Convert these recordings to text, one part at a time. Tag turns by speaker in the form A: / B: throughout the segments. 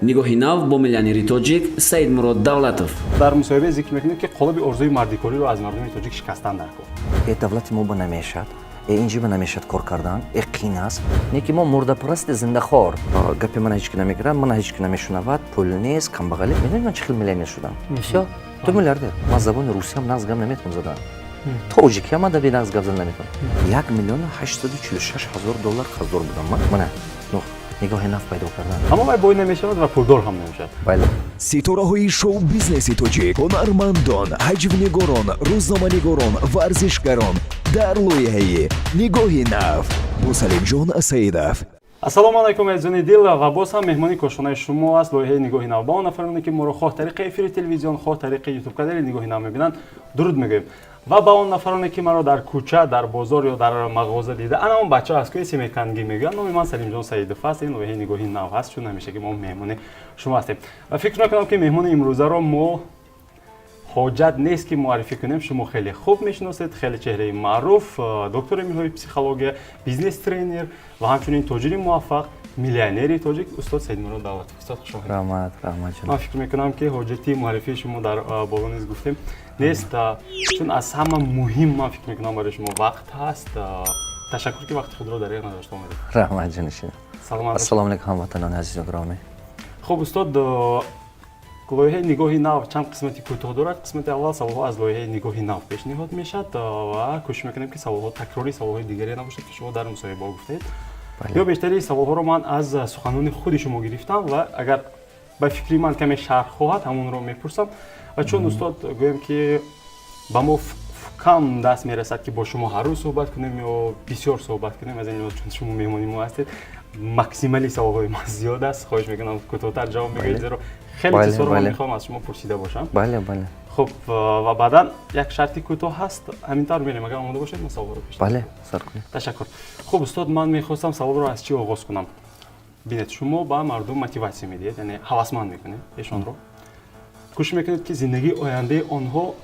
A: Нигоҳи нав бо миллионери тоҷик Саидмурод Давлатов.
B: Дар мусоҳибае зикр мекунед, ки қолаби орзуи мардикориро аз мардуми тоҷик шикастан дар кор.
C: Э, давлати мо ба намешад, э, инҷи ба намешад кор кардан, э, қин аст. Не ки мо мурдапарасти зиндахор. Гапи мана ҳеч ки намегирад, мана ҳеч ки намешунавад, пул нест, камбағалӣ. Медонед, ман чӣ хел миллионер шудам? Всё, ту миллиардер. Ман забони русиям нағз гап наметавонам задан, тоҷикиам адаби нағз гап зада наметавонам. 1 846 000 доллар қарздор будам ман. Мана нигоҳи нав пайдо кардан.
B: Аммо вай бой намешавад ва пулдор ҳам намешавад.
C: Бале.
D: Ситораҳои шоу-бизнеси тоҷик, ҳунармандон, ҳаҷвнигорон, рӯзноманигорон, варзишгарон дар лоиҳаи «Нигоҳи нав» бо Салимҷон Саидов.
B: Ассалому алайкум, азизони дил, ва боз ҳам меҳмони кошонаи шумо аст лоиҳаи «Нигоҳи нав». Ба он нафароне, ки моро хоҳ тариқи эфири телевизион, хоҳ тариқи Ютуб канали «Нигоҳи нав» мебинанд, дуруд мегӯем ва ба он нафароне, ки маро дар кӯча, дар бозор ё дар мағоза дида, ана он бача аз кӯи Семекангӣ мегӯянд, номи ман Салимҷон Саидов аст. Ин лоиҳаи «Нигоҳи нав» ҳаст, чун ҳамеша ки мо меҳмони шумо ҳастем ва фикр мекунам, ки меҳмони имрӯзаро мо ҳоҷат нест, ки муаррифӣ кунем. Шумо хеле хуб мешиносед, хеле чеҳраи маъруф, доктори илмҳои психология, бизнес тренер ва ҳамчунин тоҷири муваффақ, миллионери тоҷик, устод Саидмурод Давлатов. Устод, хуш омадед.
C: Раҳмат, раҳмат.
B: Ман фикр мекунам, ки ҳоҷати муаррифии шумо дар боло низ гуфтем, нест, чун аз ҳама муҳим, ман фикр мекунам, барои шумо вақт ҳаст. Ташаккур, ки вақти худро дар надошта омадед.
C: Раҳмат, ҷонишин.
B: Саломат.
C: Ассалому алайкум, ҳамватанони азизу гиромӣ.
B: Хуб, устод, лоиҳаи «Нигоҳи нав» чанд қисмати кӯтоҳ дорад. Қисмати аввал саволҳо аз лоиҳаи «Нигоҳи нав» пешниҳод мешавад ва кӯшиш мекунем, ки саволҳо такрори саволҳои дигаре набошад, ки шумо дар мусоҳибаҳо гуфтаед, ё бештари саволҳоро ман аз суханони худи шумо гирифтам ва агар ба фикри ман каме шарҳ хоҳад, ҳамонро мепурсам. Ва чун, устод, гӯем, ки ба мо кам даст мерасад, ки бо шумо ҳар рӯз суҳбат кунем ё бисёр суҳбат кунем, аз ин лиҳоз, чун шумо меҳмони мо ҳастед, максималӣ саволҳои ман зиёд аст. Хоҳиш мекунам, кӯтоҳтар ҷавоб мегӯед, зеро хеле чизҳоро ман мехоҳам аз шумо пурсида бошам.
C: Бале, бале.
B: Хуб, ва баъдан як шарти кӯтоҳ ҳаст. Ҳамин тавр мерем. Агар омода бошед, ман саволро пеш.
C: Бале, сар кунед.
B: Ташаккур. Хуб, устод, ман мехостам саволро аз чӣ оғоз кунам? Бинед, шумо ба мардум мотиватсия медиҳед, яъне ҳавасманд мекунед эшонро, кӯшиш мекунед, ки зиндагии ояндаи онҳо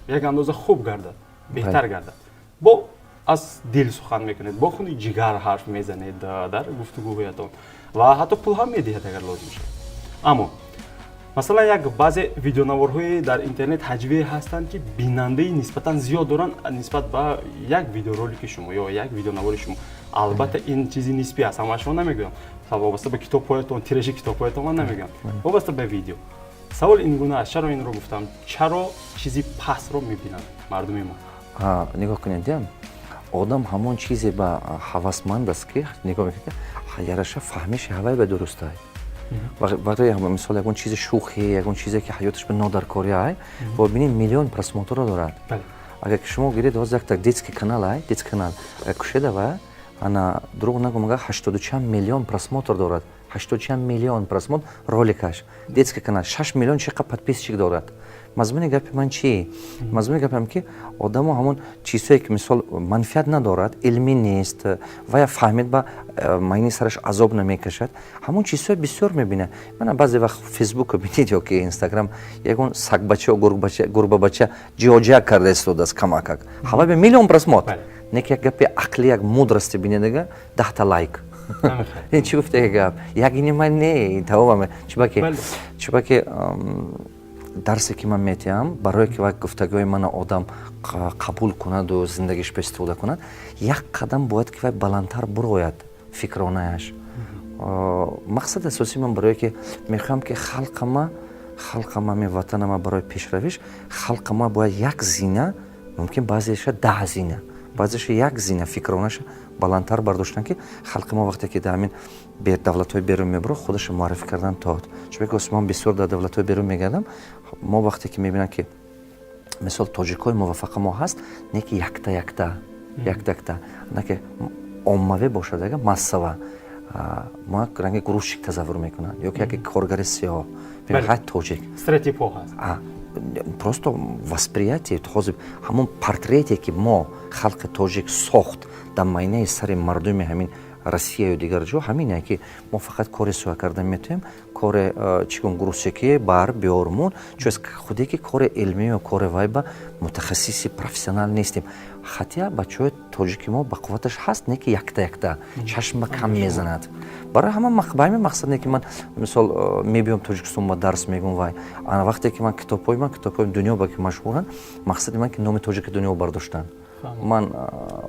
B: як андоза хуб гардад, беҳтар гардад. Бо аз дил сухан мекунед, бо хуни ҷигар ҳарф мезанед дар гуфтугӯҳоятон ва ҳатто пул ҳам медиҳед, агар лозим шавад. Аммо масалан, як баъзе видеонаворҳои дар интернет ҳаҷвие ҳастанд, ки бинандаи нисбатан зиёд доранд нисбат ба як видеоролики шумо ё як видеонавори шумо. Албатта, ин чизи нисбӣ аст, ҳамаашро намегӯям, вобаста ба китобҳоятон, тиражи китобҳоятон ман намегӯям, вобаста ба видео. Савол ин гуна аст: чаро инро гуфтам? Чаро чизи пастро мебинанд мардуми мо?
C: Нигоҳ кунед, одам ҳамон чизе ба ҳавасманд аст, ки нигоҳ мекунад, яраша фаҳмиши ҳавай ба дурустай. Вақте, мисол, ягон чизи шӯхӣ, ягон чизе, ки ҳаёташ ба нодаркорӣ ай, бо бинед, миллион просмотрро дорад. Агар ки шумо гиред, ҳозир якта детский канал ай, детский канал агар кушеда, ва ана, дурӯғ нагӯм, агар ҳаштоду чанд миллион просмотр дорад, ҳаштоду чанд миллион просмотр роликаш, детский канал 6 миллион чиқа подписчик дорад. Мазмуни гапи ман чи? Мазмуни гапам, ки одамо ҳамон чизҳое, ки, мисол, манфиат надорад, илмӣ нест ва я фаҳмид, ба майни сараш азоб намекашад, ҳамон чизҳое бисёр мебинад. Мана, баъзе вақт Фейсбука бинед ё ки Инстаграм, ягон сагбача, гурбабача ҷиоҷа карда истодааст камакак, ҳава бе миллион просмотр. Не ки як гапи ақлӣ, як мудрости бинедага, 10та лайк. Ин чӣ гуфта гап? Як ини ман не тамомам. Чубаки дарсе, ки ман метиҳам, барое ки вай гуфтагиҳои мана одам қабул кунаду зиндагиш ба истифода кунад, як қадам бояд, ки вай баландтар бурояд фикронааш. Мақсади асосии ман барое ки мехоҳам, ки халқама, ами ватанама барои пешравиш, халқама бояд як зина, мумкин баъзеша 10 зина, баъзеша як зина фикронаша баландтар бардоштан, ки халқи мо вақте ки дар ҳамин давлатҳои берун мебурад, худаша муаррифӣ кардан тод. Чунки ман бисёр дар давлатҳои берун мегардам, мо вақте ки мебинам, ки, мисол, тоҷикҳои муваффақа мо ҳаст, не ки якта якта, якта якта, на ки оммавӣ бошад, ага массава мо ранги грузчик тасаввур мекунанд ё ки яке коргари сиёҳ, ҳай тоҷик.
B: Стереотипҳо ҳаст.
C: Просто восприятие, ҳозир ҳамон портрете, ки мо халқи тоҷик сохт дар майнаи сари мардуми ҳамин. Россияю дигар ҷо ҳамине, ки мо фақат кори соя кардан метавонем, кори чӣ гум, грузчики бар биёрмон, чун худе ки кори илмию кори вай ба мутахассиси профессионал нестем. Хотя бачаҳои тоҷики мо ба қувваташ ҳаст, не ки якта якта чашм ба кам мезанад. Барои ҳама ба ҳамин мақсад не ки ман, мисол, мебиём Тоҷикистон, ба дарс мегӯм. Вай ана вақте ки ман китобҳои ман, китобҳои дунё ба ки машҳуранд, мақсади ман ки номи тоҷики дунё бардоштан. Ман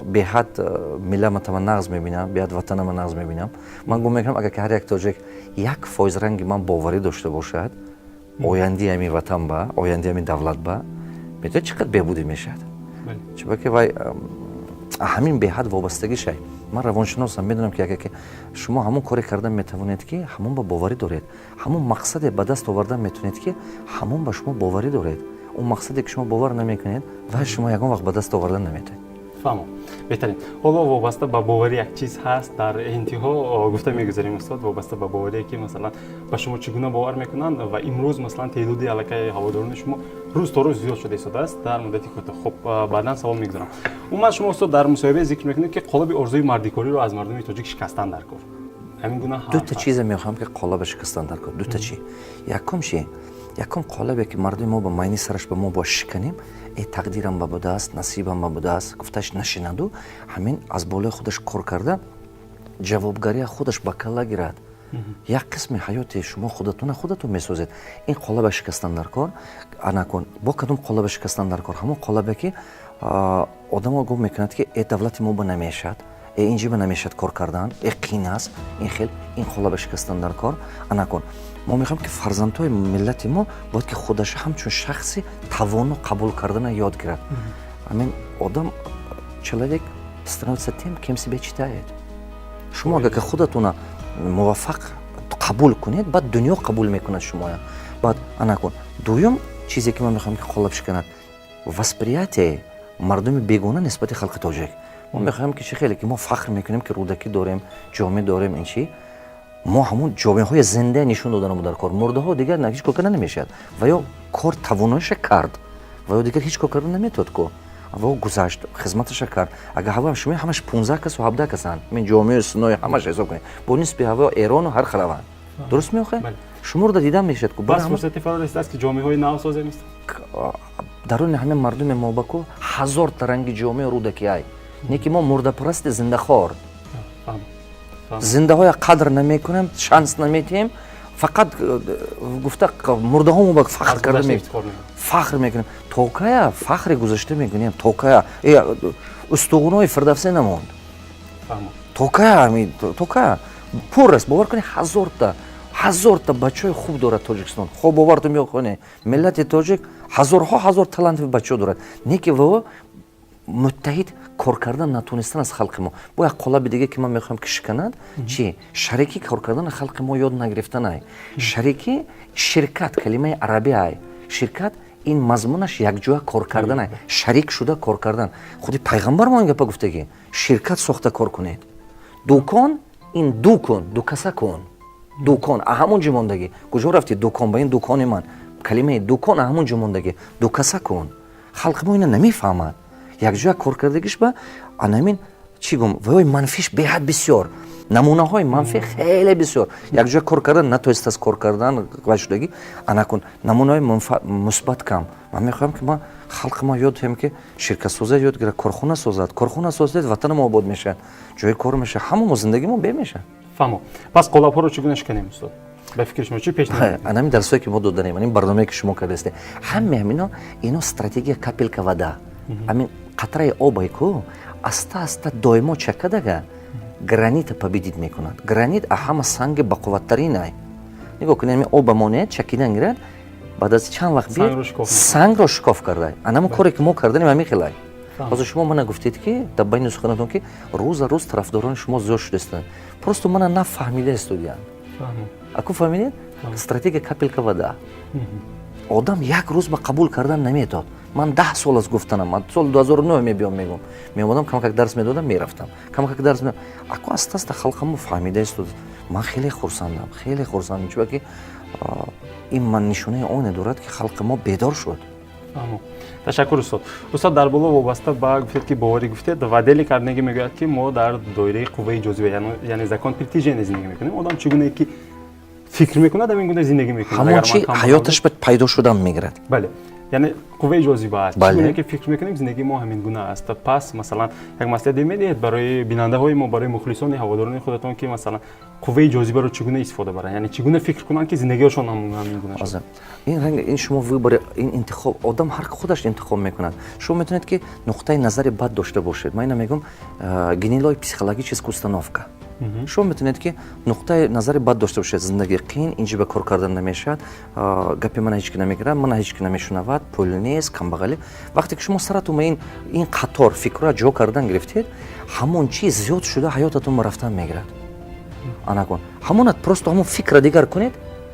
C: беҳад миллатама нағз мебинам, беҳад ватанама нағз мебинам. Ман гум мекунам, агар ки ҳар як тоҷик 1% ранги ман боварӣ дошта бошад ояндаи ҳамин ватан ба, ояндаи ҳамин давлат ба, медонед, чӣ қадр беҳбудӣ мешавад? Чунки вай ҳамин беҳад вобастагӣ шай. Ман равоншиносам, медонам, ки агар ки шумо ҳамон коре кардан метавонед, ки ҳамон ба боварӣ доред, ҳамон мақсаде ба даст овардан метавонед, ки ҳамон ба шумо боварӣ доред, он мақсаде ки шумо бовар намекунед, вай шумо ягон вақт ба даст овардан наметавонед.
B: Фаҳмом, беҳтарин. Ҳоло вобаста ба боварӣ як чиз ҳаст, дар интиҳо гуфта мегузарем, устод, вобаста ба боварие, ки масалан ба шумо чӣ гуна бовар мекунанд. Ва имрӯз, масалан, теъдоди аллакай ҳаводорони шумо рӯз то рӯз зиёд шуда истодааст дар муддати кӯтоҳ. Хуб, баъдан савол мегузарам. Умуман, шумо, устод, дар мусоҳибае зикр мекунед, ки қолаби орзуи мардикориро аз мардуми тоҷик шикастан дар кор. Ҳамин гуна?
C: Дута чизе мехоҳам, ки қолаба шикастан дар кор. Дута чи? Якум чи? Якум қолабе, ки мардуми мо ба майни сараш ба мо бояд шиканем: «Э, тақдирам ба будааст, насибам ба будааст» гуфташ нашинаду, ҳамин аз болои худаш кор карда, ҷавобгария худаш ба калла гирад. Як қисми ҳаёти шумо худатона худатон месозед. Ин қолаба шикастан дар кор. Анакун, бо кадом қолаба шикастан дар кор? Ҳамон қолабе, ки одамо гум мекунад, ки «Э, давлати мо ба намешавад, э, инҷиба намешавад кор кардан, э, қин аст». Ин хел ин қолаба шикастан дар кор. Анакун, мо мехоҳем, ки фарзандҳои миллати мо бояд ки худаша ҳамчун шахси тавоно қабул кардана ёд гирад. Ҳамин одам, человек становится тем, кем себя считает. Шумо агар ки худатона муваффақ қабул кунед, баъд дунё қабул мекунад шумоя. Баъд анакун, дуюм чизе, ки ман мехоҳам, ки қолаб шиканад: восприятие мардуми бегона нисбати халқи тоҷик. Мо мехоҳем, ки чӣ хеле ки мо фахр мекунем, ки Рӯдакӣ дорем, Ҷомӣ дорем, ин чи, мо ҳамун ҷомеаҳои зинда нишон доданамо дар кор. Мурдаҳо дигар ҳеҷ кор карда намешавад, ва ё кор тавоноиша кард, ва ё дигар ҳеҷ кор карда наметавад ку, ва гузашт, хизматаша кард. Агар ҳава шумо ҳамаш 15 касу 17 касанд, мин ҷомеаи синои ҳамаш ҳисоб кунед, бо нисби ҳаво Эрону ҳар хелаванд. Дуруст меохе? Шуморо да дидан мешавад ку.
B: Бас фурсати фаро расидааст, ки ҷомеаҳои нав созем?
C: Даруни ҳамин мардуми мо ба ку ҳазорта ранги ҷомеа Рӯдаки ай, не ки мо мурдапарасти зиндахор, зиндаҳоя қадр намекунем, шанс наметиҳем, фақат гуфта мурдаҳомо ба фахр карда фахр мекунем. То кая фахри гузашта мекунем? То кая устуғунои Фирдавсӣ намонд? То кая? То кая? Пур аст, бовар кунед, ҳазорта ҳазорта бачаҳои хуб дорад Тоҷикистон. Хоб, бовартон меохоне, миллати тоҷик ҳазорҳо ҳазор талантовый бачаҳо дорад, не ки во муттаҳид кор кардан натонистан аз халқи мо. Бо як қолаби диге, ки ман мехоҳам, ки шиканад, чи? Шарикӣ кор кардана халқи мо ёд нагирифтанай. Шарикӣ, ширкат, калимаи арабӣ ай. Ширкат, ин мазмунаш якҷоя кор карданай, шарик шуда кор кардан. Худи пайғамбар мо ин гапа гуфтагӣ: «Ширкат сохта кор кунед». Дукон, ин ду кун, дукаса кун, дукон а ҳамон ҷо мондагӣ. Куҷо рафти? Дукон ба ин дукони ман. Калимаи дукон а ҳамон ҷо мондагӣ, дукаса кун. Халқи мо ина намефаҳмад. Якҷоя кор кардагиш ба анамин чӣ гум, ваёи манфиш беҳад бисёр, намунаҳои манфӣ хеле бисёр. Якҷоя кор кардан натоист, кор кардан вай шудагӣ. Анакун, намунаҳои мусбат кам. Ман мехоҳам, ки ман халқи ма ёд диҳем, ки ширкатсоза ёд гирад, корхона созад. Корхона созед, ватанамо обод мешавад, ҷои кор мешавад, ҳамамо зиндагимо бе мешавад.
B: Фаҳмо. Пас қолабҳоро чӣ гуна шиканем, устод? Ба фикри шумо, чӣ пешниҳод?
C: Анами дарсое, ки мо доданем, анин барномае, ки шумо кардастед, ҳаме ҳамино, ино стратегия капелька вода. Ҳамин қатраи обай ку аста аста доимо чакадага, гранита победить мекунад. Гранит а ҳама санги бақувваттаринай. Нигоҳ кунед, ҳамин оба монеяд, чакидан гирад, баъд аз чанд вақт биед, сангро шикоф кардай. Анамон коре, ки мо карданем, ҳамин хелай. Ҳозир шумо мана гуфтед, ки дар байни суханатон, ки рӯза рӯз тарафдорони шумо зиёд шудастанд. Просто мана нафаҳмида истодиянд. Аку фаҳмидед? Стратегия капелька вода. Одам як рӯз ба қабул кардан наметод. Ман 10 сол аст гуфтанам. Ман соли 2009 мебиём, мегӯм, меомадам, камакак дарс медодам, мерафтам, камакак дарс. Аку аста аста халқамо фаҳмида истод. Ман хеле хурсандам, хеле хурсандам, чунки ин ман нишонаи оне дорад, ки халқи мо бедор шуд.
B: Фаҳмо, ташаккур, устод. Устод, дар боло вобаста ба гуфтед, ки боварӣ гуфтед ва Дели Карнеги мегӯяд, ки мо дар доираи қувваи ҷозиба, яъне закон притяжения зиндагӣ мекунем. Одам чӣ гунае ки фикр мекунад, ҳамин гуна зиндагӣ мекунад.
C: Ҳамон чи ҳаёташ ба пайдо шудан мегирад.
B: Бале, яъне қувваи ҷозиба аст. Чӣ гуна ки фикр мекунем, зиндагии мо ҳамин гуна аст. Пас, масалан, як маслиҳате медиҳед барои бинандаҳои мо, барои мухлисони, ҳаводорони худатон, ки, масалан, қувваи ҷозибаро чӣ гуна истифода баранд, яъне чӣ гуна фикр кунанд, ки зиндагиашон ҳамин гуна шавад?
C: Ин ранг, ин шумо выбор, ин интихоб. Одам ҳар худаш интихоб мекунад. Шумо метавонед, ки нуқтаи назари бад дошта бошед. Ман ина мегӯям, гнилой психологическая установка. Шумо метавонед, ки нуқтаи назари бад дошта бошед: зиндагӣ қиин, инҷи ба кор кардан намешавад, гапи мана ҳеҷ ки намегирад, мана ҳеҷ ки намешунавад, пул нест, камбағалӣ. Вақте ки шумо саратон ин қатор фикрро ҷо кардан гирифтед, ҳамон чиз зиёд шуда ҳаётатон рафтан мегирад. Анакун ҳамонат просто ҳамон фикра дигар кунед,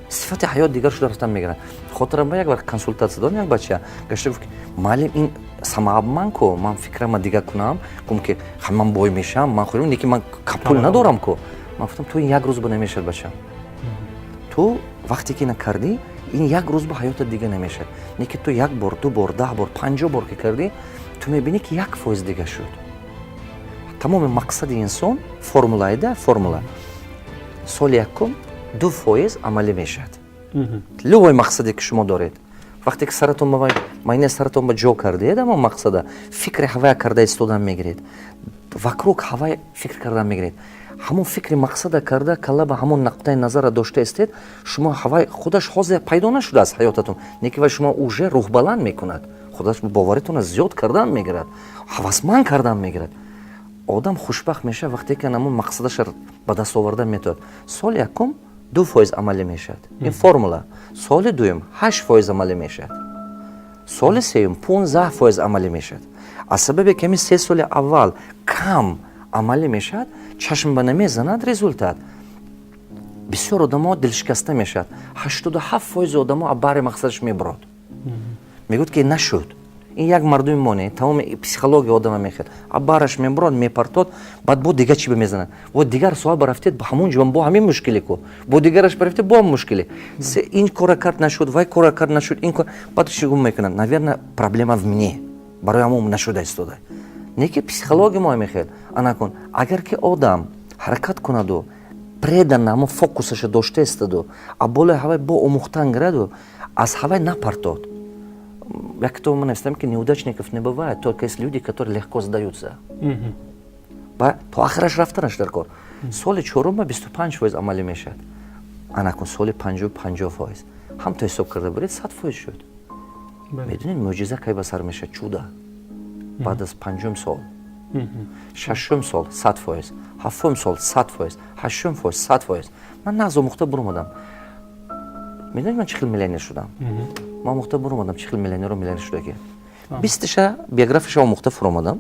C: сифати ҳаёт дигар шуда рафтан мегирад. Хотирам ба як вақт консултатсия додам, як бача гашта гуфт, ки муаллим, ин самообман ку, ман фикрама дигар кунам, гум ки ман бой мешавам, ман хӯрам, лекин ман пул надорам ку. Ман гуфтам, ту ин як рӯз ба намешавад, бачам. Ту вақте ки ина кардӣ, ин як рӯз ба ҳаётат дига намешавад. Не ки ту як бор, ду бор, 10 бор, 50 бор ки кардӣ, ту мебинӣ, ки 1% дига шуд. Тамоми мақсади инсон формулаеда, формула: соли якум 2% амалӣ мешавад. Любой мақсаде ки шумо доред, вақте ки саратон ба майнаи саратон ба ҷо кардед, ҳамон мақсада фикри ҳавая карда истодан мегиред, вокруг ҳавай фикр кардан мегиред, ҳамон фикри мақсада карда, калла ба ҳамон нуқтаи назара дошта истед, шумо ҳавай худаш ҳозир пайдо нашудааст ҳаётатон, не ки вай шумо уже рӯҳбаланд мекунад, худаш боваритонро зиёд кардан мегирад, ҳавасманд кардан мегирад. Одам хушбахт мешавад, вақте ки ҳамон мақсадаша ба даст овардан метавонад. Соли якум 2% амалӣ мешавад, ин формула. Соли дуюм 8% амалӣ мешавад, соли сеюм 15% амалӣ мешавад. Аз сабабе ки ҳамин 3 соли аввал кам амалӣ мешавад, чашм ба намезанад результат, бисёр одамо дилшикаста мешавад. 87% одамо аз баҳри мақсадаш мебурад, мегӯяд, ки нашуд. Ин як мардуми мо не, тамоми психология одама мехел, аз баҳраш мебурад, мепартод, баъд бо дига чӣ бимезанад, бо дигар соҳа барафтед, ба ҳамон ҷо бо ҳамин мушкиле ку, бо дигараш барафтед, бо ҳам мушкиле. Ин кора кард, нашуд, вай кора кард, нашуд, ин кор. Баъд чӣ гум мекунад? Наверно, проблема в мне, барои ҳамон нашуда истода. Не ки психология мо мехел. Анакун, агар ки одам ҳаракат кунаду преданно ҳамон фокусаша дошта истоду, а болои ҳавай бо омӯхтан гираду, аз ҳавай напартод. Як китоб ман навистам, ки неудачников не бывает, только есть люди, которые легко сдаются. Ба то ахираш рафтанаш дар кор. Соли чорума 25% амалӣ мешавад, анакун соли панҷум 50%. Ҳам то ҳисоб карда буред, 100% шуд. Медонед, мӯъҷиза кай ба сар мешавад? Чудо баъд аз панҷум сол. Шашум сол 100%, ҳафтум сол 100%, ҳаштум фоиз, 100%. Ман нағз омӯхта буромадам. Медонед, ман чӣ хел миллионер шудам? Ман омӯхта буромадам, чӣ хел миллионеру миллионер шудагӣ. 20-таша биографияша омӯхта фуромадам.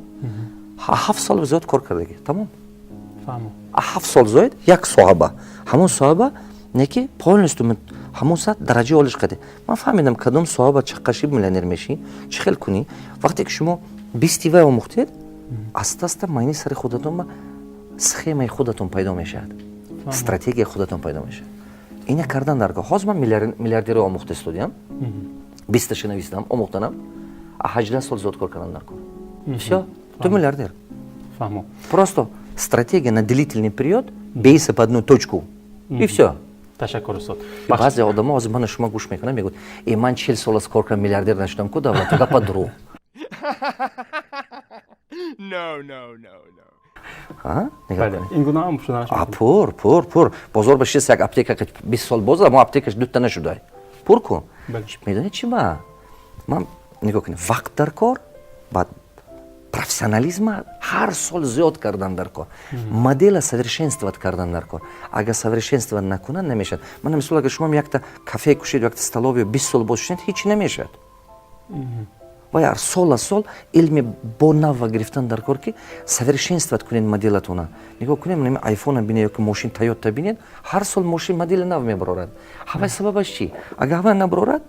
C: 7 сол зиёд кор кардагӣ, тамом. 7 сол зоид як соҳаба, ҳамон соҳаба не ки полностью ҳамон саат дараҷаи олиш қаде. Ман фаҳмидам, кадом соҳаба чаққаши миллионер мешӣ, чӣ хел кунӣ. Вақте ки шумо 20-ти вай омӯхтед, аста аста майни сари худатон ба схемаи худатон пайдо мешавад, стратегияи худатон пайдо мешавад. Ина кардан даркор. Ҳозир ман миллиардерро омӯхта истодиям, 20-таша нависдам, омӯхтанам. 18 сол зиёд кор кардан даркор, всё, ту миллиардер. Просто стратегия на длительный период: бейся по одну точку, и всё.
B: Ташаккур, устод.
C: Баъзе одамо ҳозир мана шумо гӯш мекунанд, мегӯяд: «Э, ман 40 сол аст кор кардам, миллиардер нашудам ку, давлату гапа дурӯғ».
E: No, no, no, no.
B: Ин гуна ҳам шуданаш.
C: Пур, пур, пур. Бозор ба шист, як аптека 20 сол боз, амо аптекаш дута нашудай. Пур кун. Медонед, чӣ ба ман нигоҳ кунед? Вақт дар кор, баъд профессионализма ҳар сол зиёд кардан дар кор, модела совершенствовать кардан дар кор. Агар совершенствовать накунад, намешавад. Мана мисол, агар шумо якта кафе кушед, якта столовая 20 сол боз шунед, ҳеҷ намешавад. Вай ҳар сол аз сол илми бо нава гирифтан дар кор, ки совершенствовать кунед моделатона. Нигоҳ кунед, нами айфона бинед ёки мошин Тойота бинед, ҳар сол мошин модели нав мебарорад. Ҳавай сабабаш чӣ? Агар ҳавай набарорад,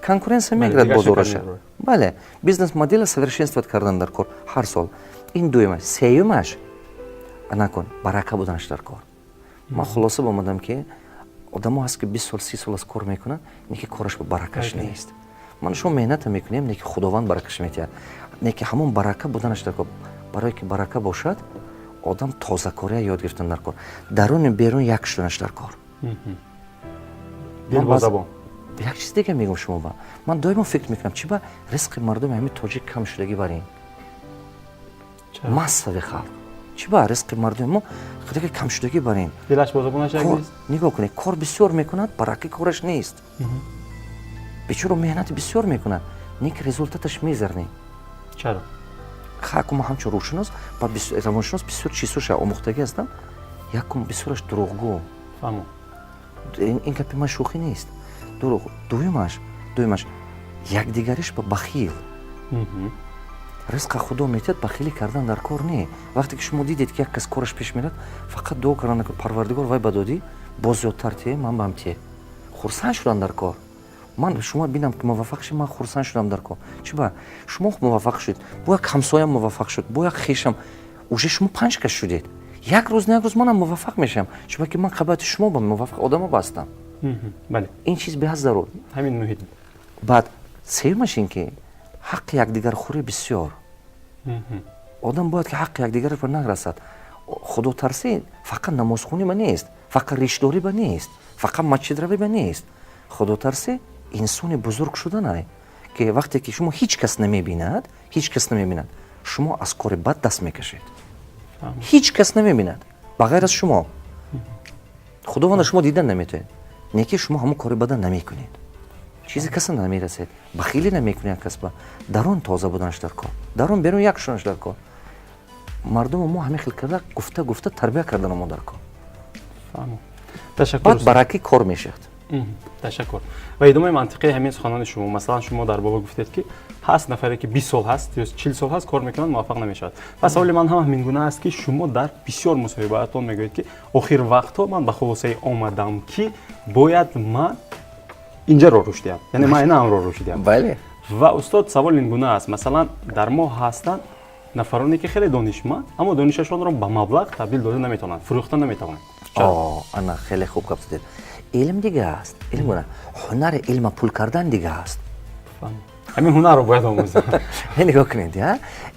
C: конкуренция мегирад бозораша. Бале, бизнес модела совершенствовать кардан дар кор ҳар сол. Ин дуюмаш. Сеюмаш, накун, барака буданаш дар кор. Ман хулоса омадам, ки одамо ҳаст, ки 20 сол, 30 сол аст кор мекунанд, не ки кораш ба баракаш нест. Ман шумо меҳната мекунем, не ки Худованд баракаш метиҳад, не ки ҳамон барака буданаш дар кор. Барое ки барака бошад, одам тозакория ёд гирифтан дар кор, даруни берун як шуданаш дар кор.
B: Дил бо забон.
C: Як чиз дига мегӯм шумо ба. Ман доимо фикр мекунам, чи ба ризқи мардуми ҳамин тоҷик кам шудагӣ бар ин массави халқ, чи ба ризқи мардуми мо дига камшудагӣ бар ин?
B: Дилаш бо забонаш як нест.
C: Нигоҳ кунед, кор бисёр мекунад, баракаи кораш нест. Бечоро меҳнати бисёр мекунад, не ки результаташ мизерный.
B: Чаро?
C: Хаку ма ҳамчун рӯҳшинос ва равоншинос бисёр чизҳоша омӯхтагӣ ҳастам. Якум, бисёраш дурӯғгӯ. Ин гапи ман шӯхӣ нест. Дурӯғ. Дуюмаш, якдигариш ба бахил. Ризқа Худо метиҳад, бахилӣ кардан дар кор не. Вақте ки шумо дидед, ки як кас кораш пеш мерад, фақат дуо кардан: «Парвардигор, вай ба додӣ, боз зиёдтар тие, ман баам тие». Хурсанд шудан дар кор. Ман шумо бинам, ки муваффақ шед, ман хурсанд шудам дар кор. Чи ба шумо муваффақ шуд, бо як ҳамсоям муваффақ шуд, бо як хешам, уже шумо панҷ кас шудед. Як рӯз на як рӯз манам муваффақ мешавам, чунки ки ман қабати шумо ба муваффақ одамо бастам. Ин чиз беҳад зарур.
B: Ҳамин муҳит.
C: Баъд сеюмаш ин ки ҳаққи якдигархӯрӣ бисёр. Одам бояд ки ҳаққи якдигарро нарасад. Худотарсӣ фақат намозхонӣ ба нест, фақат ришдорӣ ба нест, фақат масҷидравӣ ба нест. Худотарсӣ инсони бузург шуданай, ки вақте ки шумо ҳеҷ кас намебинад, ҳеҷ кас намебинад, шумо аз кори бад даст мекашед. Ҳеҷ кас намебинад ба ғайр аз шумо. Худованда шумо дидан наметавонед, не ки шумо ҳамон кори бада намекунед, чизе каса намерасед, бахилӣ намекунед касба. Дарун тоза буданаш дар кор, дарун берун як шуданаш дар кор. Мардуму мо ҳамин хел карда, гуфта гуфта тарбия кардан мо дар кор.
B: Ташаккур.
C: Баъд баракӣ кор мешавад.
B: Ташаккур. Ва идомаи мантиқии ҳамин суханони шумо: масалан, шумо дар боло гуфтед, ки ҳаст нафаре, ки 20 сол ҳаст ё 40 сол ҳаст, кор мекунад, муваффақ намешавад. Пас саволи ман ҳам ҳамин гуна аст, ки шумо дар бисёр мусоҳибаатон мегӯед, ки охир вақтҳо ман ба хулосае омадам, ки бояд ман инҷаро рушд диҳам, яъне ман инамро рушд диҳам. Ва устод, савол ин гуна аст: масалан, дар мо ҳастанд нафароне, ки хеле донишманд, аммо донишашонро ба маблағ табдил дода наметавонанд, фурӯхта наметавонанд.
C: Ана, хеле хуб гап задед. Илм дига аст, илм ҳунари илма пул кардан дига аст.
B: Ҳамин ҳунарро бояд омӯзам.
C: Нигоҳ кунед,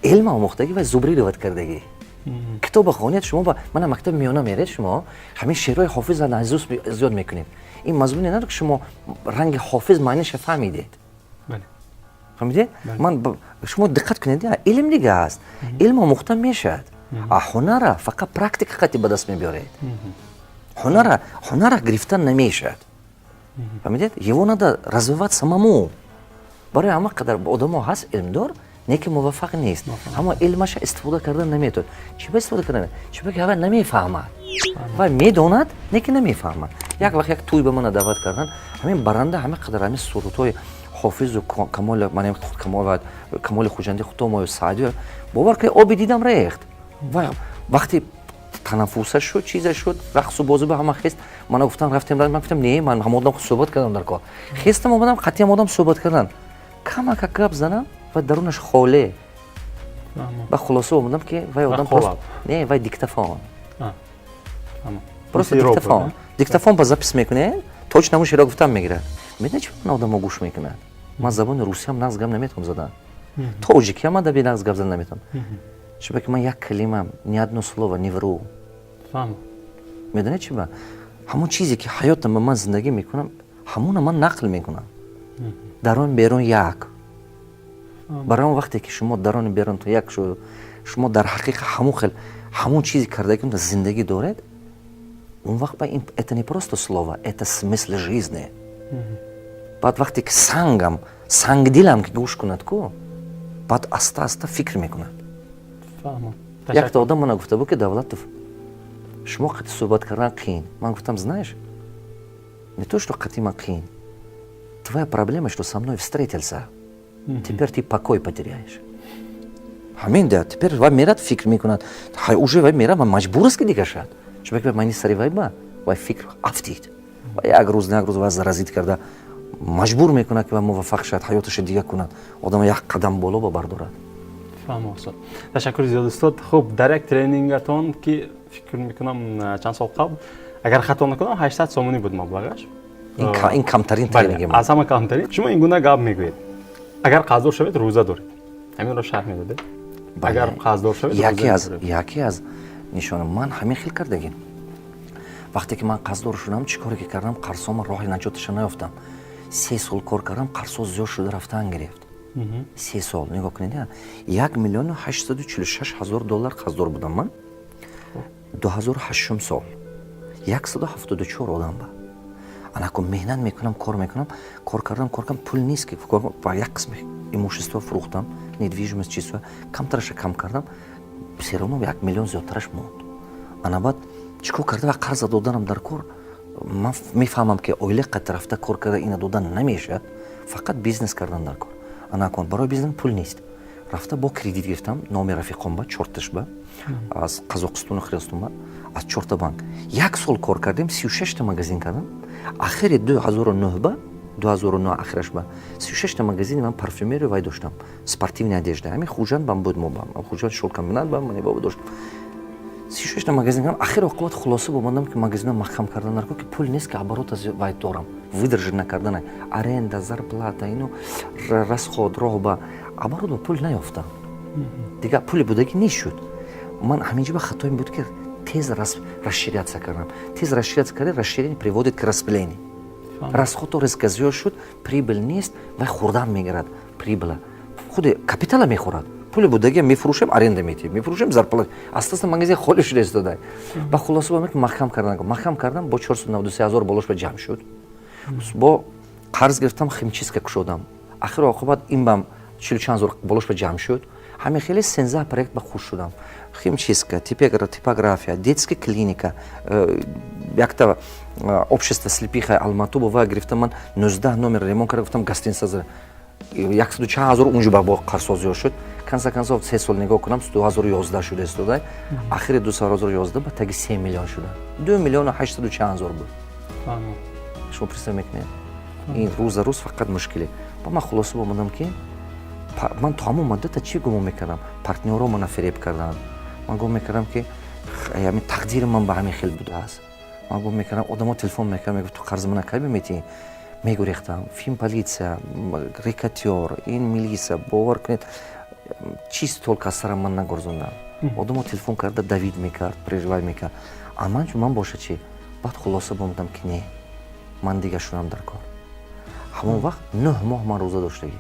C: илм омӯхтагӣ ва зубрировать кардагӣ. Китоба хонед шумо, ба мана мактаби миёна меред, шумо ҳамин шеърҳои Ҳофиза наизусть зиёд мекунед. Ин мазмуне надорад, ки шумо ранги Ҳофиз маъниша фаҳмидед. Фаҳмидед? Ман шумо диққат кунед, илм дига аст. Илм омӯхта мешавад, а ҳунара фақат практика қати ба даст мебиёред. Ҳунара гирифтан намешавад, фаҳмидед? Его надо развивать самому. Барои ҳама қадар одамо ҳаст илмдор, не ки муваффақ нест, аммо илмаша истифода кардан наметавонад. Чи ба истифода кардан? Чи ба ки вай намефаҳмад. Вай медонад, не ки намефаҳмад. Як вақт як тӯй ба мана даъват кардан. Ҳамин баранда ҳама қадар ҳамин сурудҳои Ҳофизу Камоли Хуҷандӣ, Хутомою Саъдиё, бовар кунед, оби дидам рехт. Вақте танаффуса шуд, чизе шуд, рақсу бозӣ ба ҳама хест, мана гуфтам, рафтем. Ман гуфтам: «Не, ман ҳама одам суҳбат кардам дар кор». Хестам, омадам, қатъиам одам суҳбат кардан, камака гап занам ва дарунаш холе. Ба хулоса омадам, ки вай одам не, вай диктофон, просто диктофон. Диктофон ба запись мекунед, точно ҳамон шеъро гуфтам мегирад. Медонед, чи ман одамо гӯш мекунад? Ман забони русиям нағз гап наметавонам задан, тоҷикиам адаби нағз гап зада наметавонам, чунки ки ман як калима, ни одно слово не вру. Медонед чи ба? Ҳамон чизе ки ҳаётам ба ман зиндагӣ мекунам, ҳамона ман нақл мекунам. Дарун берун як. Барои он вақте ки шумо даруни берунтон як шуд, шумо дар ҳақиқа ҳамон хел, ҳамон чизе кардагӣ зиндагӣ доред, он вақт ба это не просто слово, это смысл жизни. Баъд вақте ки сангам, сангдилам ки гӯш кунад ку, баъд аста аста фикр мекунад. Якта одам мана гуфта буд, ки: «Давлатов, шумо қати суҳбат кардан қиин». Ман гуфтам: «Знаешь, не то что қати ман қиин, твоя проблема, что со мной встретился, теперь ты покой потеряешь». Ҳамин да, теперь вай мерад, фикр мекунад, уже вай мерад, ман маҷбур аст, ки дига шад, чунки мани сари вай ба вай фикр афтид. Ва як рӯз на як рӯз вай заразить карда маҷбур мекунад, ки вай муваффақ шавад, ҳаёташа дига кунад, одам як қадам боло ба бардорад.
B: Фаҳмо, устод, ташаккури зиёд. Устод, хуб, дар як тренингатон, ки фикр мекунам, чанд сол қабл, агар хато накунам, 800 сомонӣ буд маблағаш.
C: Ин камтарин тренинги.
B: Аз ҳама камтарин. Шумо ин гуна гап мегӯед. Агар қарздор шавед, рӯза доред, ҳаминро шарҳ медодед? Агар қарздор шавед,
C: яке аз, яке аз нишона. Ман ҳамин хел кардагим. Вақте ки ман қарздор шудам, чӣ коре ки кардам, қарзҳома роҳи наҷоташа наёфтам. 3 сол кор кардам, қарзҳо зиёд шуда рафтан гирифт. 3 сол, нигоҳ кунед, 1 846 000 доллар қарздор будам ман 2008-ум сол, 174 одам ба. Анаку меҳнат мекунам, кор мекунам, кор кардам, кор кардам, пул нест, ки як қисми имущество фурӯхтам, недвижимость, чизҳо камтараша кам кардам, всё равно 1 миллион зиёдтараш монд. Ана баъд чӣ кор карда ва қарза доданам дар кор? Ман мефаҳмам, ки оила қад рафта кор карда ина додан намешавад, фақат бизнес кардан дар кор. Анакун барои бизнес пул нест, рафта бо кредит гирифтам номи рафиқон ба, чорташ ба, аз Қазоқистону Қирғизистон ба, аз чорта банк. Як сол кор кардем, 36-та магазин кардам. Ахири 2009 ба, 2009 ахираш ба, 36-та магазини ман парфюмерию вай доштам, спортивная одежда. Ҳамин Хуҷанд бам буд, мо ба Хуҷанд шолкомбинат ба ман баба доштам, 36-та магазин кардам. Ахир оқибат хулоса бомадам, ки магазинро маҳкам кардан дар кор, ки пул нест, ки оборот аз вай дорам, выдержать накардана, аренда, зарплата, ину расход, роҳ ба оборот ба пул наёфтам. Дигар пули будагӣ нешуд. Ман ҳаминҷо ба хатоим буд, ки тез расширяться кардам. Тез расширяться карда, расширение приводит к распылению, расходто резко зиёд шуд, прибыль нест, вай хурдан мегирад прибыла, худи капитала мехӯрад. Пули будагия мефурӯшем, аренда метиҳем, мефурӯшем, зарплата, аста аста магазин холӣ шуда истода. Ба хулоса бо ки маҳкам кардан, маҳкам кардам, бо 493 ҳазор болош ба ҷамъ шуд. Бо қарз гирифтам, химчистка кушодам. Ахиру оқибат ин бам чилу чанд ҳазор болош ба ҷамъ шуд. Ҳамин хеле 13 проект ба хуш шудам: химчистка, типография, детская клиника, якта общество слепых Алмату бова гирифтам ман, 19 номер ремонт карда гуфтам, гостиница, яксаду чанд ҳазор унҷо ба бо қарзҳо зиёд шуд. Конца концов 3 сол нигоҳ кунам, 2011 шуда истода. Ахири 2011 ба таги 3 миллион шуда, 2 миллиону ҳаштсаду чанд ҳазор буд. Шумо представ мекунед, ин рӯза рӯз фақат мушкиле. Ба ман хулоса омадам, ки ман то ҳамон муддата чӣ гумон мекардам? Партнёрҳо мана фиреб карданд. Ман гумон мекардам, ки ҳамин тақдири ман ба ҳамин хел будааст. Ман гумон мекардам, одамо телефон мекардам, мегуфт: «Ту қарзи мана кай биметиҳӣ?» Мегурехтам, финполиция, рэкетир, ин милиса, бовар кунед, чиз только аз сарам ман нагурзондам. Одамо телефон карда давить мекард, переживать мекард. А ман чун ман боша чӣ? Баъд хулоса бомадам, ки не, ман дига шудам дар кор. Ҳамон вақт 9 моҳ ман рӯза доштагӣ,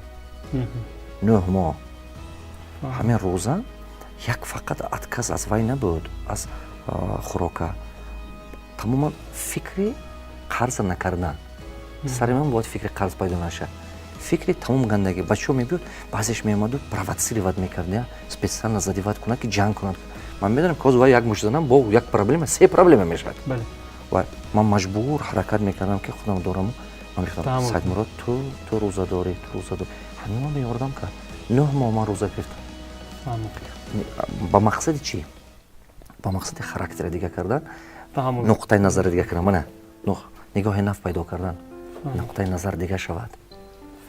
C: 9 моҳ. Ҳамин рӯза як фақат отказ аз вай набуд, аз хӯрока, тамоман фикри қарза накардан. Сари ман бояд фикри қарз пайдо нашад, фикри тамом гандагӣ. Бачаҳо мебиёд, баъзеш меомаду провоцировать мекард, специально задевать кунад, ки ҷанг кунад. Ман медонам, ки ҳозир вай як мушт занам, бо як проблема, се проблема мешавад. Ва ман маҷбур ҳаракат мекардам, ки худам дораму ман мегуфтам: «Саидмурод, ту рӯза дорӣ, ту рӯза дорӣ». Ҳамин ман ёрдам кард. 9 моҳ ман рӯза гирифтам. Ба мақсади чӣ? Ба мақсади характера дига кардан, нуқтаи назари дига кардан, мана нигоҳи нав пайдо кардан, нуқтаи назар дига шавад.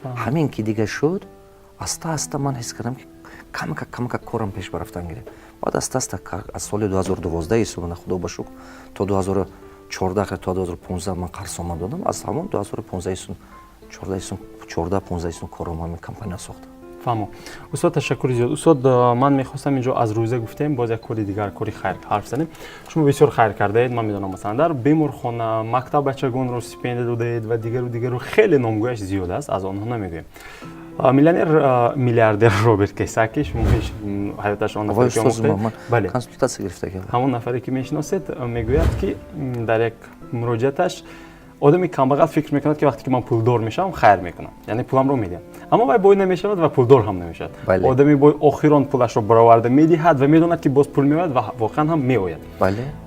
C: Ҳамин ки дига шуд, аста аста ман ҳис кардам, ки камакак камакак корам пеш барафтан гирифт. Баъд аста аста аз соли 2012 исомана, худо ба шукр, то 2014, то 2015 ман қарз додам. Аз ҳамон 2015, 14, 14, 15 кором ҳамин компания сохтам.
B: Фаҳмо, устод, ташаккури зиёд. Устод, ман мехостам инҷо аз рӯза гуфтем, боз як кори дигар, кори хайр ҳарф занем. Шумо бисёр хайр кардаед, ман медонам, масалан, дар беморхона, мактаб бачагонро стипендия додаед ва дигару дигару, хеле номгӯяш зиёд аст, аз онҳо намегӯем. Миллионер, миллиардер Роберт Кисаки, шумо ҳаёташ он
C: нафаре, консультатсия гирифта.
B: Ҳамон нафаре ки мешиносед, мегӯяд, ки дар як муроҷиаташ одами камбағал фикр мекунад, ки вақте ки ман пулдор мешавам, хайр мекунам, яъне пуламро медиҳам, аммо вай бой намешавад ва пулдор ҳам намешавад. Одами бой охирон пулашро бароварда медиҳад ва медонад, ки боз пул меояд ва воқеан ҳам меояд.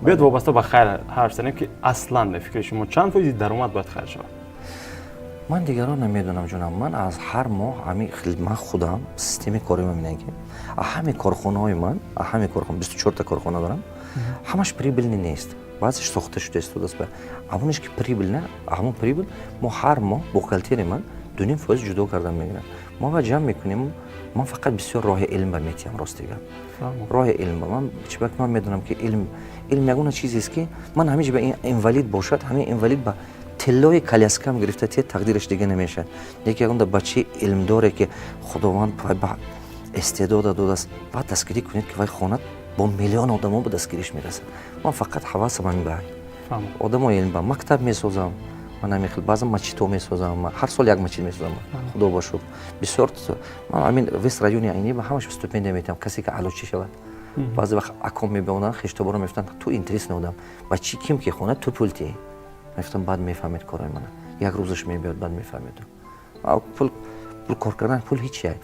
B: Биёд вобаста ба хайр ҳарф занем, ки аслан ба фикри шумо чанд фоизи даромад бояд хайр шавад?
C: Ман дигарон намедонам, ҷонам. Ман аз ҳар моҳ ҳами ман худам системаи кори ман мебинам, ки ҳами корхонаҳои ман, ҳами корхона, 24-та корхона дорам, ҳамаш прибыльный нест, баъзеш сохта шуда истодааст. Ҳамонеш ки прибыльный, ҳамон прибыль мо ҳар моҳ бухгалтери ман 2,5% ҷудо кардан мегирам. Мо ва ҷамъ мекунем. Ман фақат бисёр роҳи илм ба метиҳам, рости гап, роҳи илм ба. Ман чибак, ман медонам, ки илм, илм ягона чизест, ки ман ҳамин ба инвалид бошад, ҳамин инвалид ба Тиллои коляскам гирифта те, тақдираш дига намешавад. Яке ягонда бачаи илмдоре, ки Худованд ба истеъдода додааст, баъд дастгирӣ кунед, ки вай хонад, бо миллион одамо ба дастгириш мерасад. Ман фақат ҳавасам ҳамин ба одамои илм ба мактаб месозам. Ман ҳамин хел баъзан мачито месозам, ҳар сол як мачит месозам, Худо ба шукр, бисёр. Ман ҳамин весь райони Айнӣ ба ҳамаш стипендия метиҳам, касе ки аълочӣ шавад. Баъзе вақт аком мебиёнанд, хештоборо мефтанд: «Ту интересный одам, ба чи ким ки хонад, ту пул тиҳӣ». Мефтам: «Баъд мефаҳмед корои мана, як рӯзаш мебиёд, баъд мефаҳмед». Пул кор кардан, пул ҳичи.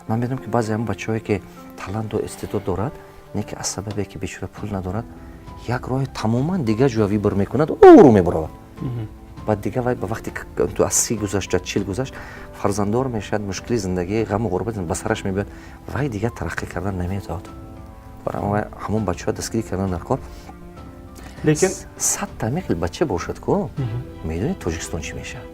C: Ман медонам, ки баъзе ҳамн бачаҳое, ки таланту истеъдод дорад, не ки аз сабабе ки бечора пул надорад, як роҳи тамоман дигар ҷоя выбор мекунад, уру мебаровад. Баъд дига вай ба вақте ту аз 30 гузашт, аз 40 гузашт, фарзанддор мешавад, мушкили зиндагӣ, ғаму ғурбат ба сараш мебиёд, вай дигар тараққӣ кардан наметавонад. Барои ҳамон бачаҳо дастгирӣ кардан дар кор.
B: Лекин
C: 100-та ҳамин хел бача бошад ку, медонед, Тоҷикистон чӣ мешавад?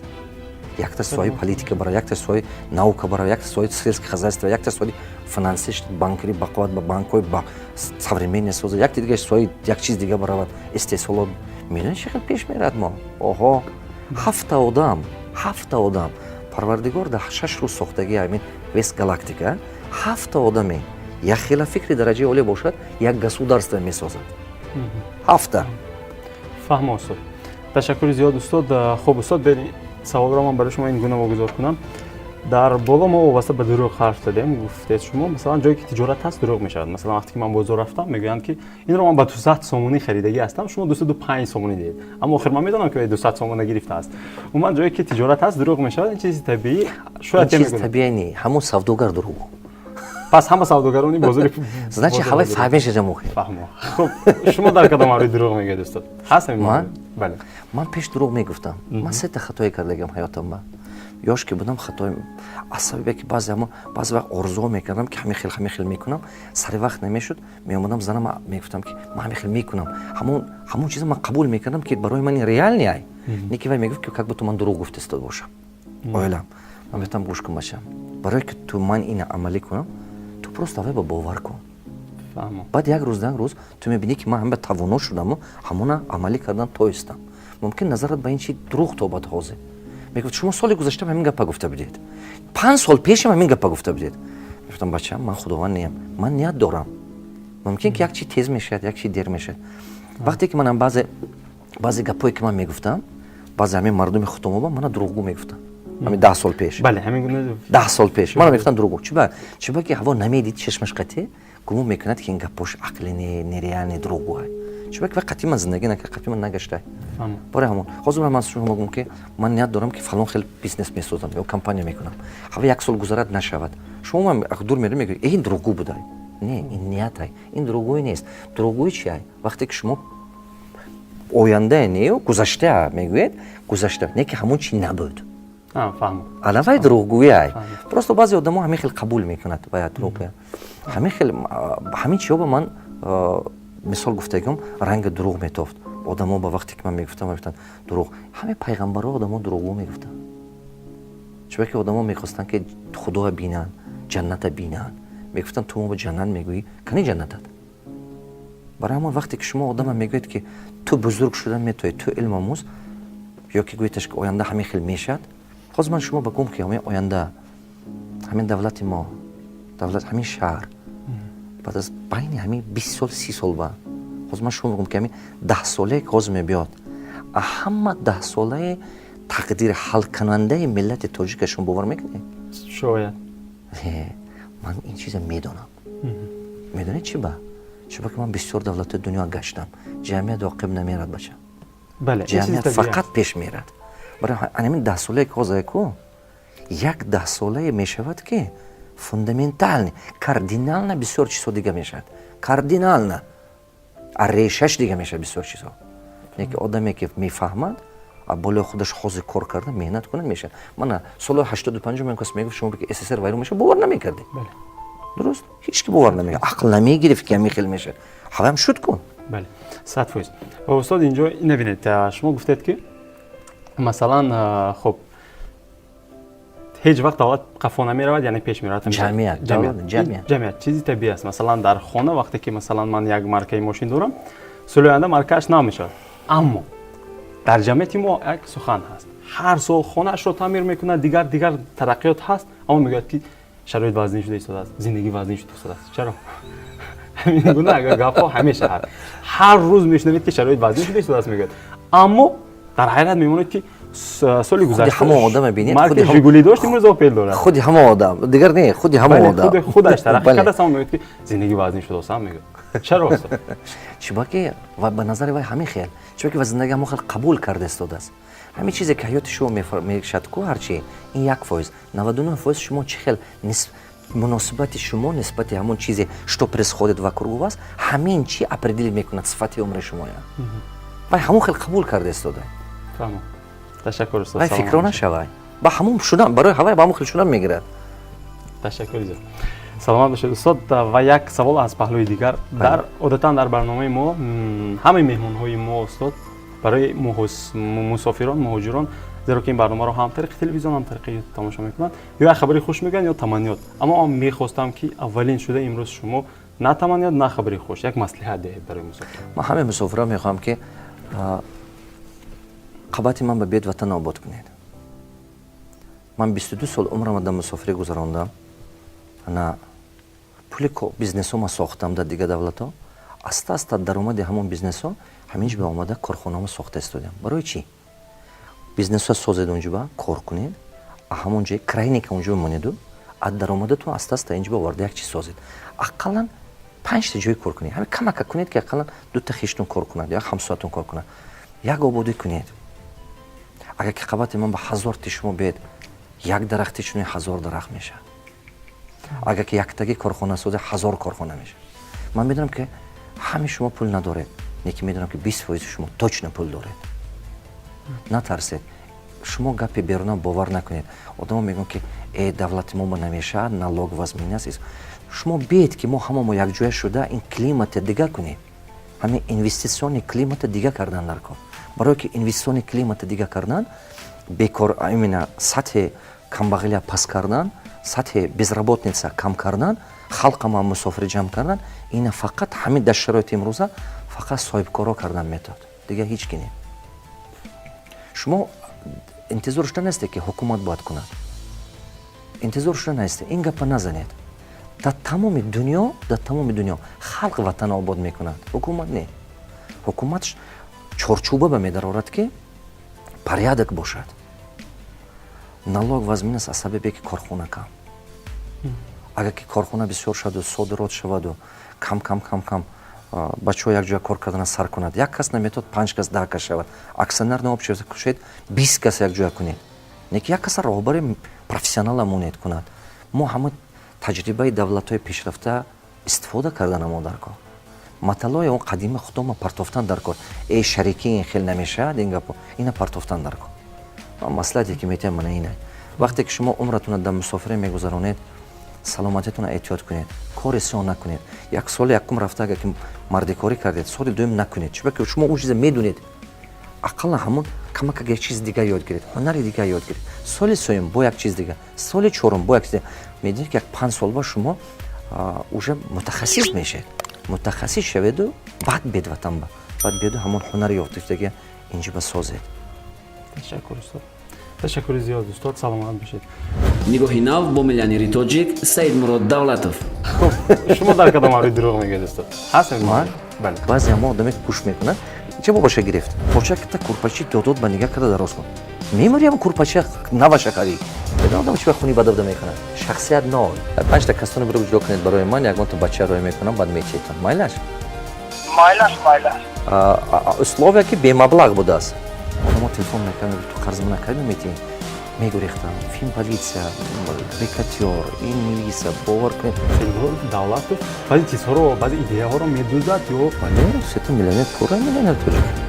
C: Якта соҳаи политика бара, якта соҳаи наука бара, якта соҳаи сельское хозяйство, якта соҳаи финансӣ, банкири бақувват, ба банкҳои ба современный соза, якта дига соҳаи як чиз дига баравад, истеҳсолот. Медонед, чӣ хел пеш мерад мо? Оҳо, ҳафта одам, ҳафта одам Парвардигор дар 6 рӯз сохтагӣ ҳамин весь галактика. Ҳафта одаме якхела фикри дараҷаи олӣ бошад, як государство месозад. Ҳафта.
B: Фаҳмо, устод, ташаккури зиёд, устод. Хуб, устод, саволро ман барои шумо ин гуна вогузор кунам. Дар боло мо вобаста ба дурӯғ ҳарф задем. Гуфтед шумо, масалан, ҷое ки тиҷорат ҳаст, дурӯғ мешавад. Масалан, вақте ки ман бозор рафтам, мегӯянд, ки инро ман ба 200 сомонӣ харидагӣ ҳастам, шумо 205 сомонӣ диҳед, аммо охир ман медонам, ки 200 сомона гирифтааст. Умуман, ҷое ки тиҷорат ҳаст, дурӯғ мешавад, ин чизи табиӣ шояд.
C: Чизи табиӣ не, ҳамон савдогар дурӯғ.
B: Пас ҳама савдогарони бозори
C: Значит, ҳавай фаҳмеша мухи.
B: Фаҳмо. Хуб, шумо дар кадом маврид дурӯғ мегӯед, устод? Ҳаст?
C: Ман?
B: Бале.
C: Ман пеш дурӯғ мегуфтам. Ман сета хатое кардагам ҳаётам ба. Ёш ки будам, хатои аз сабабе ки баъзе ҳамо баъзе вақт орзуҳо мекардам, ки ҳамин хел, ҳамин хел мекунам, сари вақт намешуд. Меомадам, занам мегуфтам, ки ман ҳамин хел мекунам. Ҳамон чиза ман қабул мекардам, ки барои ман реальный ай, не ки вай мегуфт, ки как будто ман дурӯғ гуфта истода бошам. Оилам ман мегуфтам: «Гӯш кун, бачам, барое ки ту ман ина амалӣ кунам, ту просто аввал ба бовар кун. Баъд як рӯз, як рӯз ту мебинӣ, ки ман ҳама тавоно шудаму ҳамона амалӣ кардан тоистам. Мумкин назарат ба ин чи дурӯғ тобад. Ҳозир мегуфт: «Шумо соли гузашта ҳамин гапа гуфта будед, 5 сол пешам ҳамин гапа гуфта будед». Гуфтам: «Бачам, ман Худованд неям, ман ният дорам, мумкин ки як чи тез мешавад, як чи дер мешавад». Вақте ки манам баъзе гапҳое, ки ман мегуфтам, баъзе ҳамин мардуми хутомоба мана дурӯғгӯ мегуфтам. Ҳамин 10 сол пеш.
B: Бале, ҳамин гуна.
C: 10 сол пеш мана мегуфтам дурӯғгӯ. Чиба ки ҳаво намедид, чашмаш қатъи гумон мекунад, ки ин гапош ақли не, нереальный, дурӯғгӯ. Чиба ки вай қатъи ман зиндагӣ накард, қатъи ман нагаштай. Бораи ҳамон ҳозир ман шумо гум, ки ман ният дорам, ки фалон хел бизнес месозам ё компания мекунам. Ҳава як сол гузарад, нашавад, шумо ман дур мерӣ, мегӯед: «Ин дурӯғгӯ будай». Не, ин ниятай, ин дурӯғгӯӣ нест. Дурӯғгӯӣ чи ай? Вақте ки шумо оянда не, гузашта мегӯед, гузашта не, ки ҳамон чи набуд. Ана вай дурӯғгӯӣ ай. Просто баъзе одамо ҳамин хел қабул мекунад вай дурӯғгӯя. Ҳамин хел ҳамин чиҳо ба ман мисол гуфтагим, ранги дурӯғ метофт одамо ба. Вақте ки ман мегуфтам, мегуфтанд дурӯғ. Ҳамин пайғамбарро одамо дурӯғгӯ мегуфтанд, чунки ки одамо мехостанд, ки Худоя бинанд, ҷанната бинанд. Мегуфтанд: «Ту мо ба ҷаннат мегӯӣ, кани ҷаннатат?» Барои ҳамон вақте ки шумо одама мегӯед, ки ту бузург шуда метавонӣ, ту илм омӯз, ё ки гӯедаш, ки оянда ҳамин хел мешавад. Ҳозир ман шумо ба гум, ки ҳамин оянда, ҳамин давлати мо, давлат, ҳамин шаҳр баъд аз байни ҳамин 20 сол, 30 сол ба ҳозир ман шумо мегӯм, ки ҳамин даҳсолае, ки ҳозир мебиёд, ҳама даҳсолаи тақдири ҳалкунандаи миллати тоҷика, шумо бовар мекунед?
B: Шояд.
C: Ман ин чиза медонам. Медонед чи ба? Чунки ман бисёр давлатҳои дунё гаштам. Ҷамъият оқиб намерад, бача, ҷамъият фақат пеш мерад. Барои ҳамин даҳсолае, ки ҳозир ку, як даҳсолае мешавад, ки фундаментально, кардинально бисёр чизҳо дига мешавад, кардинально решаш дига мешавад бисёр чизҳо. Яке одаме, ки мефаҳмад, болои худаш ҳозир кор карда, меҳнат кунад, мешавад. Мана соли 85-ум кас мегуфт шумо, ки СССР вайрон мешавад, бовар намекардед. Дуруст, ҳеч ки бовар намекард, ақл намегирифт, ки ҳамин хел мешавад. Ҳаваям шуд кун.
B: Бале, 100%. Устод, инҷо набинед, шумо гуфтед, ки масалан, хуб, ҳеҷ вақт давлат қафо намеравад, яъне пеш меравад.
C: Ҷамъият.
B: Ҷамъият чизи табиӣ аст. Масалан, дар хона вақте ки, масалан, ман як маркаи мошин дорам, соли оянда маркааш нав мешавад, аммо Дар ҷамъияти мо як сухан ҳаст: ҳар сол хонаашро таъмир мекунад, дигар дигар тараққиёт ҳаст, аммо мегӯяд, ки шароит вазнин шуда истодааст, зиндагӣ вазнин шуда истодааст. Чаро ҳамин гуна гапҳо ҳамеша ҳаст? Ҳар рӯз мешунавед, ки шароит вазнин шуда истодааст мегӯяд, аммо дар ҳайрат мемонед, ки соли гузашта
C: ҳамон одаме бинед.
B: Марки Жигули дошт, имрӯз Опел дорад.
C: Худи ҳамон одам, дигар не, худи ҳамон одам.
B: Худи худаш тараққӣ кардааст, аммо мегӯяд, ки зиндагӣ вазнин шудааст мегӯяд. Чаро, устод?
C: Чиба ки ба назари вай ҳамин хел, чиба ки ва зиндагӣ ҳамон хел қабул карда истодааст. Ҳамин чизе ки ҳаёти шумо мешад ку, ҳарчи ин 1%, 99% шумо чӣ хел муносибати шумо нисбати ҳамон чизе, что происходит вокруг вас, ҳамин чи определить мекунад сифати умри шумоя. Вай ҳамон хел қабул карда истода.
B: Ташаккур, устод.
C: Вай фикро нашавай, ба ҳамон шудан, барои ҳавай ба ҳамон хел шудан мегирад.
B: Ташаккури зиёд, саломат бошед, устод. Ва як савол аз паҳлӯи дигар. Дар одатан дар барномаи мо ҳамаи меҳмонҳои мо, устод, барои мусофирон, муҳоҷирон, зеро ки ин барномаро ҳам тариқи телевизион, ҳам тариқи Ютуб тамошо мекунанд, ё як хабари хуш мегӯянд, ё таманниёт. Аммо ман мехостам, ки аввалин шуда имрӯз шумо на таманниёт, на хабари хуш, як маслиҳат диҳед барои мусофирон.
C: Ман ҳамаи мусофирон мехоҳам, ки қабати ман ба биёд, ватан обод кунед. Ман 22 сол умрама дар мусофирӣ гузарондам. Ана пули бизнесома сохтам дар дигар давлатҳо. Аста аста даромади ҳамон бизнесҳо ҳамин ҷо омада, корхонамо сохта истодам. Барои чӣ? Бизнесҳо созед, онҷоба кор кунед, ҳамон ҷои крайника онҷо монеду, аз даромадатон аста аста инҷо оварда як чиз созед. Ақаллан панҷта ҷой кор кунед, ҳамин камака кунед, ки ақаллан дута хештон кор кунад ё ҳамсоятон кор кунад. Як ободӣ кунед. Агар ки қабати ман ба 1000 ти шумо биед, як дарахти чунин 1000 дарахт мешавад. Агар ки яктаги корхона созед, 1000 корхона мешавад. Ман медонам, ки ҳами шумо пул надоред, лекин медонам, ки 20% шумо точно пул доред. Натарсед. Шумо гапи беруна бовар накунед. Одамо мегӯянд, ки э, давлати мо ба намешавад, налог вазмин аст. Шумо биед, ки мо ҳама мо якҷоя шуда ин климата дигар кунем. Ҳамин инвестиционный климата дигар кардан дар кор. Барое ки инвестиционный климата дигар кардан, бекор, именно сатҳи камбағалия паст кардан, сатҳи безработица кам кардан, халқама мусофири ҷамъ кардан, ина фақат ҳамин дар шароити имрӯза фақат соҳибкоро кардан метавад, дигар ҳеҷ ки не. Шумо интизор шуда нестед, ки ҳукумат бояд кунад. Интизор шуда нестед, ин гапа назанед. Дар тамоми дунё, дар тамоми дунё халқ ватан обод мекунад, ҳукумат не. Ҳукумат чорчӯба ба медарорад, ки порядок бошад. Налог вазмин аст аз сабабе ки корхона кам. Агар ки корхона бисёр шаваду содирот шаваду кам кам кам кам бачаҳо якҷоя кор кардана сар кунад, як кас наметавад, панҷ кас, 10 кас шавад. Акционерное общество кушед, 20 кас якҷоя кунед, не ки як каса роҳбари профессионала монед кунад. Мо ҳама таҷрибаи давлатҳои пешрафта истифода карданамо дар кор. Маталои он қадима худома партофтан дар кор. Э, шарикӣ ин хел намешавад, ин гапо ина партофтан дар кор. Маслиҳате ки метиҳам, мана ина: вақте ки шумо умратонро дар мусофирӣ мегузаронед, саломатитонро эҳтиёт кунед, кори сиёҳ накунед. Як соли якум рафта, агар ки мардикорӣ кардед, соли дуюм накунед, чунки шумо он чиза медонед. Ақаллан ҳамон камакак як чизи дигар ёд гиред, ҳунари дигар ёд гиред. Соли сеюм бо як чиз дигар, соли чорум бо як чиз. Медонед, ки як 5 сол ба шумо уже мутахассис мешавед. Мутахассис шаведу баъд бед ватан ба, баъд биёду ҳамон ҳунари ёфташудагия инҷо ба созед.
B: Ташаккур, устод, ташаккури зиёд, устод, саломат бошед.
A: Нигоҳи нав бо миллионери тоҷик Саидмурод Давлатов.
B: Хуб, шумо дар кадом маврид дурӯғ мегӯед, устод? Ҳаст?
C: Ман?
B: Бале.
C: Баъзе ҳамо одаме, ки гӯш мекунад, ча бобаша гирифт, почакта курпачи додод ба нигаҳ карда дароз кун, мемори, ҳама курпача наваша харид. Одам чи ба хуни бадабда мекунад, шахсият нол. Панҷта касоне биро ҷудо кунед барои ман, ягонта бача рӯй мекунам, баъд мечетам. Майлаш?
F: Майлаш, майлаш.
C: Условия, ки бемаблағ будааст. Одамо телефон мекунад, мегӯ: «Ту қарз мана кай метиҳӣ?» Мегурехтам, финполиция, рэкетир, ин милиса, бовар кунед.
B: Саидмурод Давлатов баъзе чизҳоро, баъзе идеяҳоро медузад ё?
C: Бале, сета миллионер, пурра миллионер тоҷик.